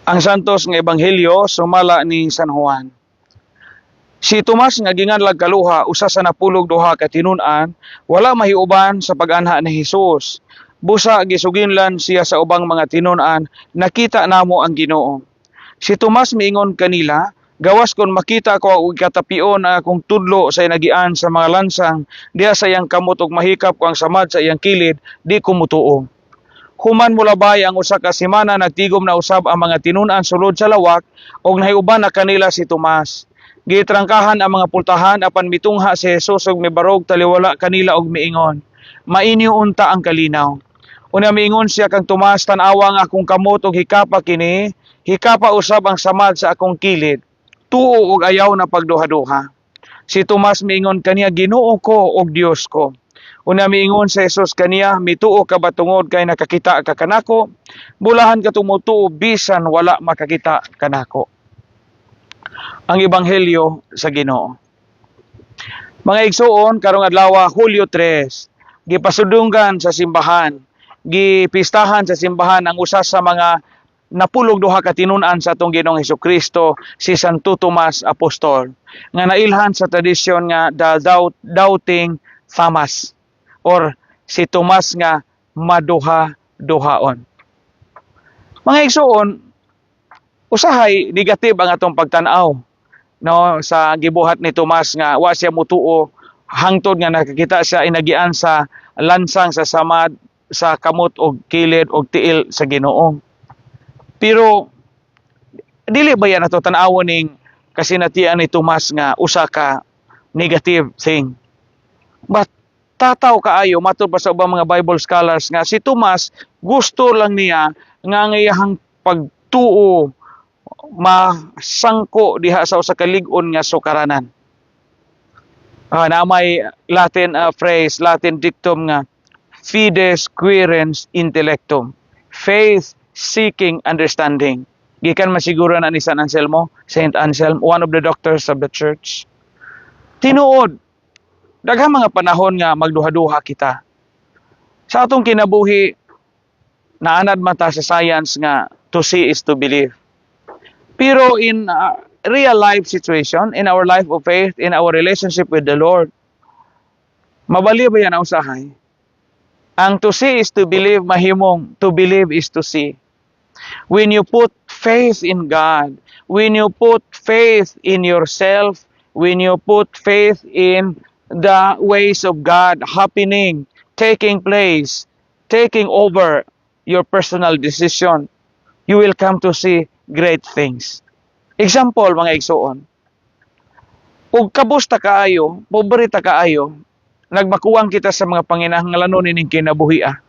Ang Santos nga Ebanghelyo sumala ni San Juan. Si Tomas nga ginganlag Kaluha, usa sa napulog duha ka tinun-an, wala mahiuban sa pag-anha ni Hesus. Busa gisuginlan siya sa ubang mga tinun-an, "Nakita namo ang Ginoo." Si Tomas miingon kanila, "Gawas kon makita ko og katapion ang akong tudlo sa inagian sa mga lansang diha sa iyang kamot ug mahikap ko ang samad sa iyang kilid, di ko mutuo." Human molabay ang usa ka semana, nagtigom na usab ang mga tinun-an sulod sa lawak ug nahiuban na kanila si Tomas. Gitrangkahan ang mga pultahan apan mitungha si Jesus ug mibarog taliwala kanila ug miingon, "Mainyo unta ang kalinaw." Unya miingon siya kang Tomas, "Tan-awa ang akong kamot ug hikapa kini, hikapa usab ang samad sa akong kilid. Tuo ug ayaw na pagduha-duha." Si Tomas miingon kaniya, "Ginoo ko ug Dios ko." Unya miingon si Jesus kaniya, "Mituo ka ba tungod kay nakakita ka kanako? Bulahan katong motuo bisan wala makakita kanako." Ang Ebanghelyo sa Ginoo. Mga igsuon, karong adlaw, Hulyo 3, gipasudunggan sa simbahan, gipistahan sa simbahan ang usa sa mga napulog duha ka tinun-an sa atong Ginoong Hesukristo, si Santo Tomas Apostol, nga nailhan sa tradisyon nga the Doubting Thomas or si Tomas nga maduha-duhaon. Mga igsuon, usahay negative ang atong pagtan-aw, no, sa gibuhat ni Tomas nga wa siya mutuo hangtod nga nakakita siya inagian sa lansang sa samad sa kamot og kilid og tiil sa Ginoo. Pero dili ba yan ato tan-awon ning kasinatian ni Tomas nga usa ka negative thing? But tataw kaayo matud pa sa ubang mga Bible scholars nga si Tomas gusto lang niya nga ang iyahang pagtuo masangko diha sa usa ka lig-on nga sukaranan. Na may Latin phrase, Latin dictum nga fides quaerens intellectum. Faith seeking understanding. Gikan man siguro na ni San Anselmo, Saint Anselm, one of the doctors of the church. Tinuod, daghang mga panahon nga magduha-duha kita. Sa atong kinabuhi, naanad man ta sa science nga to see is to believe. Pero in real life situation, in our life of faith, in our relationship with the Lord, mabali ba yan ang usahay? Ang to see is to believe, mahimong to believe is to see. When you put faith in God, when you put faith in yourself, when you put faith in the ways of God happening, taking place, taking over your personal decision, you will come to see great things. Example, mga igsuon. Ug kabus ta kaayo, pobre ta kaayo, nagmakuwang kita sa mga panginahanglanon ining kinabuhi ah.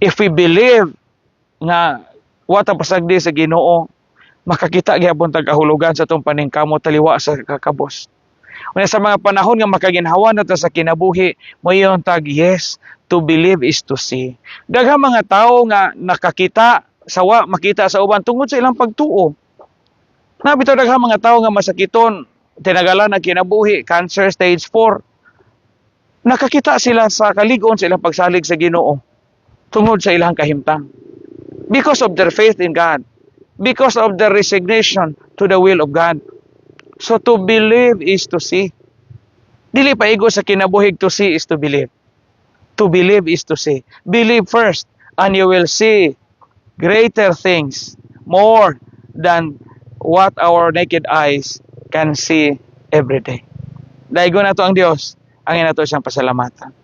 If we believe nga wa ta pasagdi sa Ginoo, makakita gyapon tag kahulugan sa atong paningkamot taliwa sa kakabos. Unya sa mga panahon nga makaginhawa na ta sa kinabuhi, moingon tag, "Yes, to believe is to see." Daghang mga tawo nga nakakita sa wa makita sa uban tungod sa ilang pagtuo. Naa bitaw daghang mga tawo nga masakiton, tinagalan ang kinabuhi, cancer stage 4. Nakakita sila sa kalig-on sa ilang pagsalig sa Ginoo tungod sa ilang kahimtang. Because of their faith in God. Because of their resignation to the will of God. So to believe is to see. Dili pa igo sa kinabuhi to see is to believe. To believe is to see. Believe first and you will see greater things, more than what our naked eyes can see every day. Daygon nato ang Dios, angay nato siyang pasalamatan.